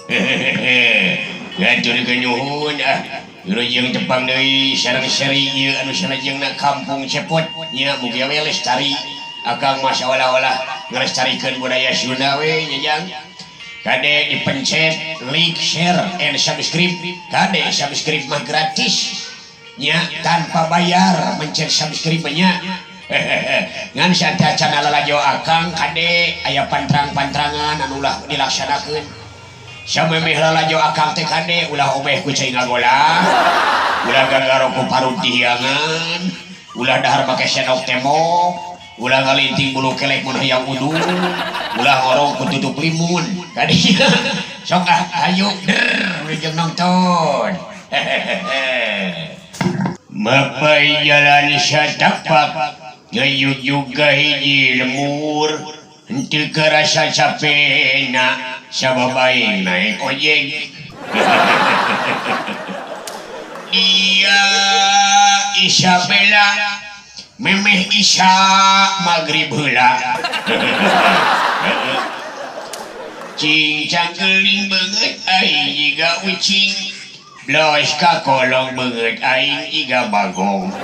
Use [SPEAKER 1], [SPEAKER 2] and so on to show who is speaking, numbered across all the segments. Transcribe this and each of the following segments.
[SPEAKER 1] Hehehe ngaturkeun nuhun ah wilujeng tepang deui sareng seri ieu anu salajengna Kampung Cepot nya mugi we lestari akang mah saolah-olah ngalestarikeun budaya Sunda we nya jang. Kade dipencet like, share, and subscribe. Kade subscribe mah gratis nya tanpa bayar mencet subscribe nya. Hehehe ngan sateuacan lalajo akang kade aya pantrang-pantrangan anu ulah dilaksanakeun. Samemeh lalajo akang teh kade ulah obeh ku cai ngagola, ulah gagaro ku parut dihiangan, ulah dahar make sendok tembok, ulah ngalinting bulu kelek mun hayang udung, ulah ngorong ku tutup limun. Kadinya sok ah ayo der wilujeng nonton. Hehehe. Mapai jalan satapak ngayug juga hiji lemur henteu karasa capena sabab aing naik ojek. Dia Isabella memeh Isya maghrib heula. Cincang geuling beungeut aing jiga ucing, blos ka kolong beungeut aing jiga bagong.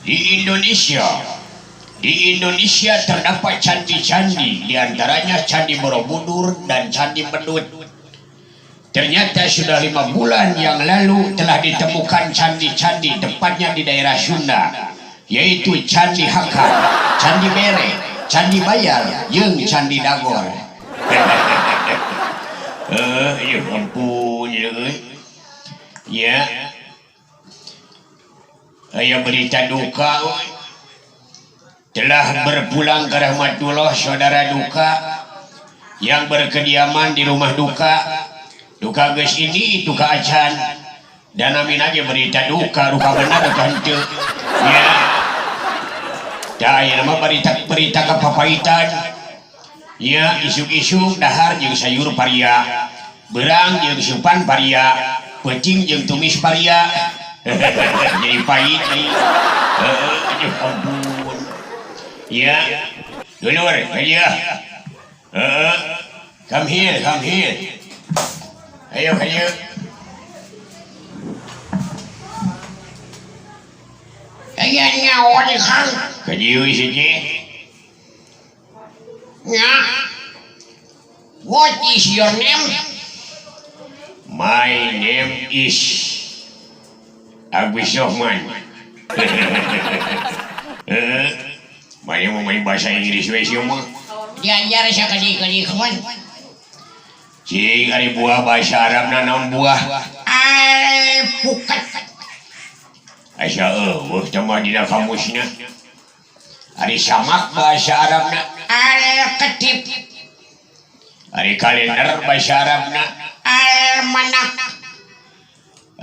[SPEAKER 1] Di Indonesia terdapat candi-candi, diantaranya Candi Borobudur dan Candi Mendut. Ternyata sudah 5 bulan yang lalu telah ditemukan candi-candi, tepatnya di daerah Sunda, yaitu Candi Hakan, Candi Bere, Candi Bayar, jeung Candi Dagor. Ya ampun, ya, euy. Ya. Aya berita duka, euy. Telah berpulang ke rahmatullah saudara duka yang berkediaman di rumah duka. Duka geus ini duka acan. Dan amin aja berita duka, duka benar duka henteu. Ya. Tah aya mah berita kapapahitan. Ya, isuk-isuk dahar jeung sayur paria. Beurang jeung supan paria. Peuting jeung tumis paria. Jadi pahit deui. Heeh, aduh ampun. Ya. Dulur, ya. Heeh. Come here, come here. Ayo, ayo.
[SPEAKER 2] Aya nyawa di Kang.
[SPEAKER 1] Ka dieu sih.
[SPEAKER 2] Nya. What is your name?
[SPEAKER 1] My name is Agus Rohman. Heeh. Mana mau main bahasa Inggris we sih mah.
[SPEAKER 2] Diajar sakadi-kadi kawan.
[SPEAKER 1] Cing ari buah bahasa Arabna naon buah?
[SPEAKER 2] Alpukat.
[SPEAKER 1] Asa eueuh teh mah dina kamusna. Ari samak bahasa Arabna
[SPEAKER 2] Alketip.
[SPEAKER 1] Ari kalender bahasa Arabna
[SPEAKER 2] Almanak.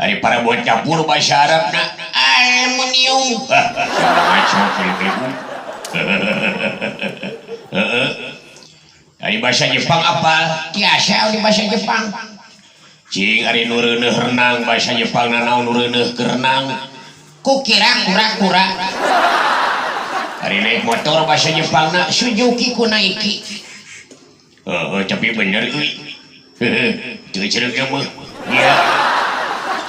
[SPEAKER 1] Ari parabot dapur bahasa Arabna
[SPEAKER 2] Aluminium.
[SPEAKER 1] Ngaco ibu. Heeh. Ari bahasa Jepang apal?
[SPEAKER 2] Biasa di bahasa Jepang.
[SPEAKER 1] Cing ari nu reuneuh renang bahasa Jepang naon nu reuneuh keur renang?
[SPEAKER 2] Kukira kura-kura.
[SPEAKER 1] Ari naik motor bahasa Jepangna
[SPEAKER 2] Suzuki kunaiki.
[SPEAKER 1] Heeh, tapi bener euy. Heeh, teu cereuk mah. Iya.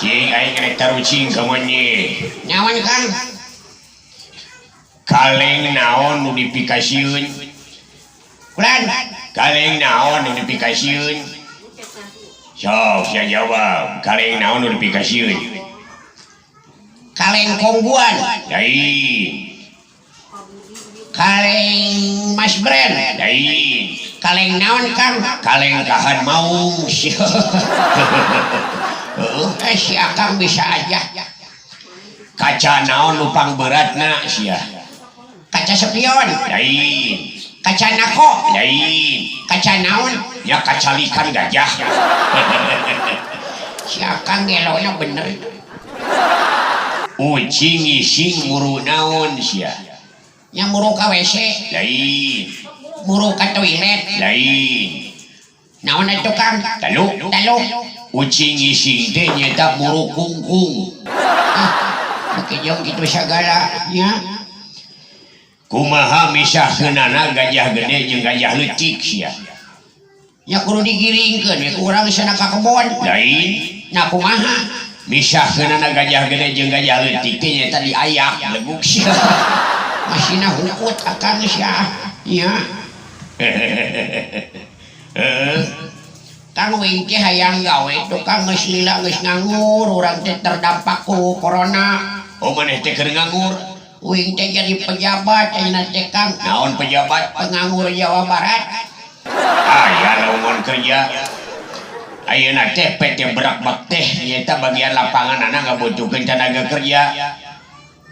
[SPEAKER 1] Cing aing rek tarucing ka manye.
[SPEAKER 2] Nyawan Kang.
[SPEAKER 1] Kaleng naon nu dipikasieun?
[SPEAKER 2] Kulan.
[SPEAKER 1] Kaleng naon nu dipikasieun? Sok sia jawab. Kaleng naon nu dipikasieun?
[SPEAKER 2] Kaleng kongguan.
[SPEAKER 1] Lain.
[SPEAKER 2] Kaleng Mas Brand.
[SPEAKER 1] Lain.
[SPEAKER 2] Kaleng naon Kang?
[SPEAKER 1] Kaleng kahan maung. Heeh.
[SPEAKER 2] Si Akang bisa aja.
[SPEAKER 1] Kaca naon nu pangberatna sia?
[SPEAKER 2] Kaca spion.
[SPEAKER 1] Lain.
[SPEAKER 2] Kaca nako.
[SPEAKER 1] Lain.
[SPEAKER 2] Kaca naon?
[SPEAKER 1] Ya kacalikan gajah.
[SPEAKER 2] Si Akang gelona bener.
[SPEAKER 1] Ucing ngising muru naon sia?
[SPEAKER 2] Nya muru ka WC.
[SPEAKER 1] Lain.
[SPEAKER 2] Muru ka toilet.
[SPEAKER 1] Lain.
[SPEAKER 2] Naon atuh Kang?
[SPEAKER 1] Talu.
[SPEAKER 2] Talu.
[SPEAKER 1] Ucing ngising teh nyaeta muru kungkung.
[SPEAKER 2] Ah, beki jeung kitu sagala nya.
[SPEAKER 1] Kumaha misahkeunana gajah gede jeung gajah leutik sia?
[SPEAKER 2] Nya kudu digiringkeun we ku urang sana ka kebon.
[SPEAKER 1] Lain.
[SPEAKER 2] Nah kumaha?
[SPEAKER 1] Misahkeunana gajah gede jeung gajah leutik teh nyaeta diayak leguk sia.
[SPEAKER 2] Masina hukut akang sia. Nya.
[SPEAKER 1] Heeh.
[SPEAKER 2] Kang wing teh hayang gawe tukang geus lila geus nganggur urang teh terdampak ku corona.
[SPEAKER 1] Oh maneh teh keur nganggur.
[SPEAKER 2] Wing teh jadi pejabat ayeuna teh Kang.
[SPEAKER 1] Naon pejabat?
[SPEAKER 2] Penganggur Jawa Barat.
[SPEAKER 1] Aya lowongan kerja. Ayeuna teh PT Berak teh nyaeta bagian lapanganana ngabutuhkeun tenaga kerja.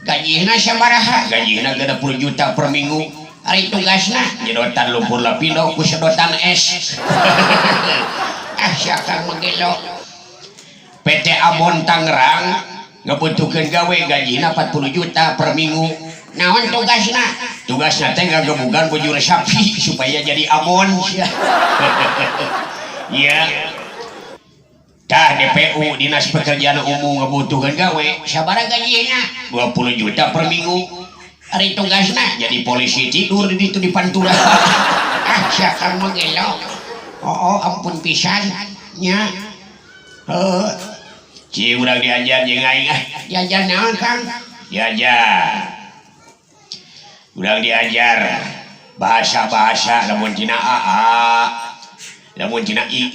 [SPEAKER 2] Gajihna sabaraha?
[SPEAKER 1] Gajihna 60 juta per minggu.
[SPEAKER 2] Ari tugasna?
[SPEAKER 1] Nyedotan lumpur lapindo ku sedotan es.
[SPEAKER 2] Ah sia Kang mah gelo.
[SPEAKER 1] PT Abon Tangerang ngabutuhkeun gawe gajihna 40 juta per minggu.
[SPEAKER 2] Naon tugasna?
[SPEAKER 1] Tugasna teh ngagebugan bujur sapi supaya jadi abon sia. Iya. Tah DPU Dinas Pekerjaan Umum ngabutuhkeun gawe
[SPEAKER 2] Sabaraha gajihna?
[SPEAKER 1] 20 juta per minggu.
[SPEAKER 2] Ari tugasna?
[SPEAKER 1] Jadi polisi tidur di ditu di Pantura.
[SPEAKER 2] Ah sia Kang mah gelo. Oh, ampun pisan nya. Heuh.
[SPEAKER 1] Ci urang diajar jeung aing ah.
[SPEAKER 2] Diajar naon Kang?
[SPEAKER 1] Diajar. Urang diajar bahasa-bahasa lamun tina AA, lamun tina II,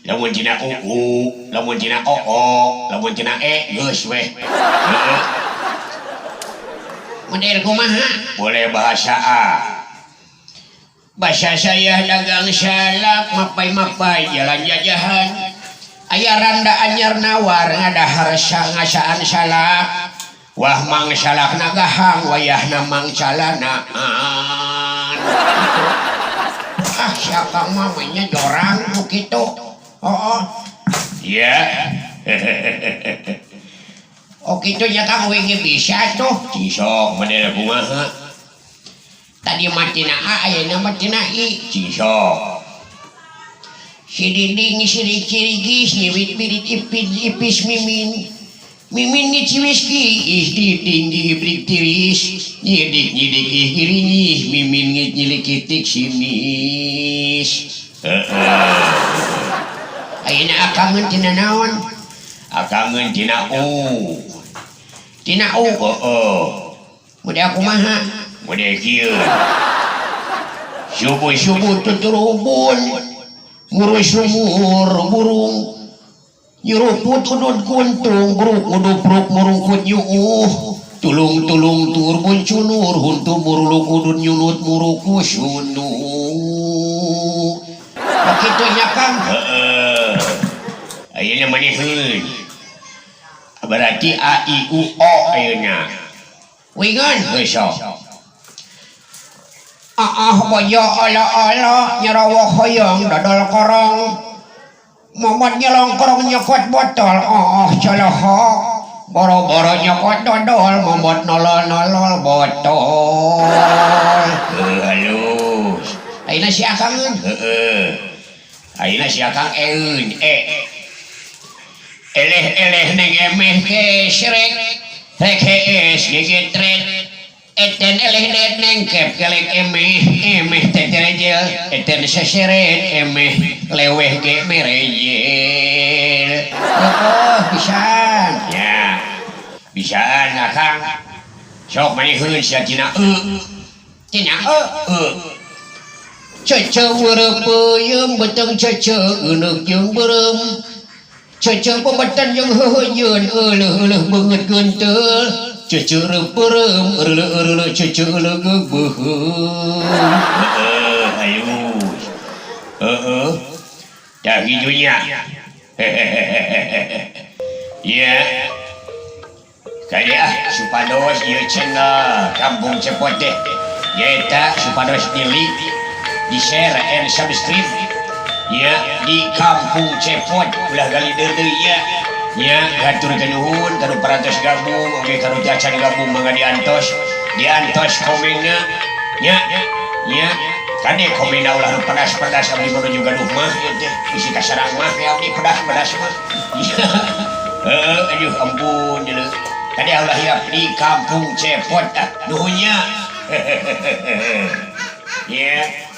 [SPEAKER 1] lamun tina UU, lamun tina OO, lamun tina E geus weh. Heeh.
[SPEAKER 2] Model kumaha?
[SPEAKER 1] Boleh bahasa A.
[SPEAKER 2] Bahasa saya dagang salak mapai-mapai jalan jajahan. Aya randa anyar nawar ngadahar ngasaan salak.
[SPEAKER 1] Wah mang salakna gahang wayahna mang calanaan.
[SPEAKER 2] Ah siapa mamanya jorang nu kitu. Oh.
[SPEAKER 1] Iya.
[SPEAKER 2] Oh kitu nya Kang wingi bisa tuh.
[SPEAKER 1] Cisok model kumaha?
[SPEAKER 2] Tadi mah tina A ayeuna mah tina I.
[SPEAKER 1] Cisok.
[SPEAKER 2] Si dinding sirik cirigis nyiwit birit ipin ipis mimin. Mimin ngiciwis ki ih dinding dibrik tiris nyidik nyidik ih ngirinyih mimin nyilikitik simis.
[SPEAKER 1] Heeh.
[SPEAKER 2] Ayeuna akangeun tina naon?
[SPEAKER 1] Akangeun tina U.
[SPEAKER 2] Tina U.
[SPEAKER 1] Heeh.
[SPEAKER 2] Model kumaha?
[SPEAKER 1] Model kieu.
[SPEAKER 2] Subuh-subuh tuturubun ngurus sumur burung nyeruput udud kuntung bruk udupruk murungkut nyuuh tulung-tulung tur buncunur huntu muruluk udud nyunut muruku sunu. Begitu nya Kang.
[SPEAKER 1] Heeh. Ayeuna maneheun. Berarti A I U O ayeuna.
[SPEAKER 2] Wingan
[SPEAKER 1] Geus sok.
[SPEAKER 2] Aah bojo ala-ala nyerawak hoyong dodol korong momot nyelongkrong nyokot botol aah celohok boro-boro nyokot dodol momot nolol-nolol botol.
[SPEAKER 1] Heuh halus.
[SPEAKER 2] Ayeuna si akangeun.
[SPEAKER 1] Heeh. Ayeuna si akang eun e. Eleh-eleh neng emeh
[SPEAKER 2] gesrek rek hees gegetret eten eleh det nengkep kelek emeh emeh teterejel eten seseret emeh leweh ge merejel. Oh pisan
[SPEAKER 1] ya. Bisaan akang. Sok maneheun sia tina e.
[SPEAKER 2] Tina e.
[SPEAKER 1] E.
[SPEAKER 2] Cece weureupeuyeuh beuteung cece euneuk jeung beureum. Cece pebeten jeung heuheujeun euleuh-euleuh beungeut geunteul. Cece reupeureup eureuleuh-eureuleuh cece euleugeuh beuheung.
[SPEAKER 1] Heeh, halus. Heeh. Tah kitu nya. Iya. Kade ah supados ieu channel Kampung Cepot teh. Nyaeta supados di like, di share and subscribe. Ya di Kampung Cepot ulah gali deui nya. Nya haturkeun nuhun kanu parantos gabung oge kanu teu acan gabung mangga diantos. Diantos komenna nya nya kade komenna ulah nu pedas-pedas abdi menuju gaduh mah ieu teh bisi kasarang mah ya abdi pedas-pedas mah. Heeh aduh ampun deuleu. Kade ulah hilap di Kampung Cepot ah nuhun nya. Ya.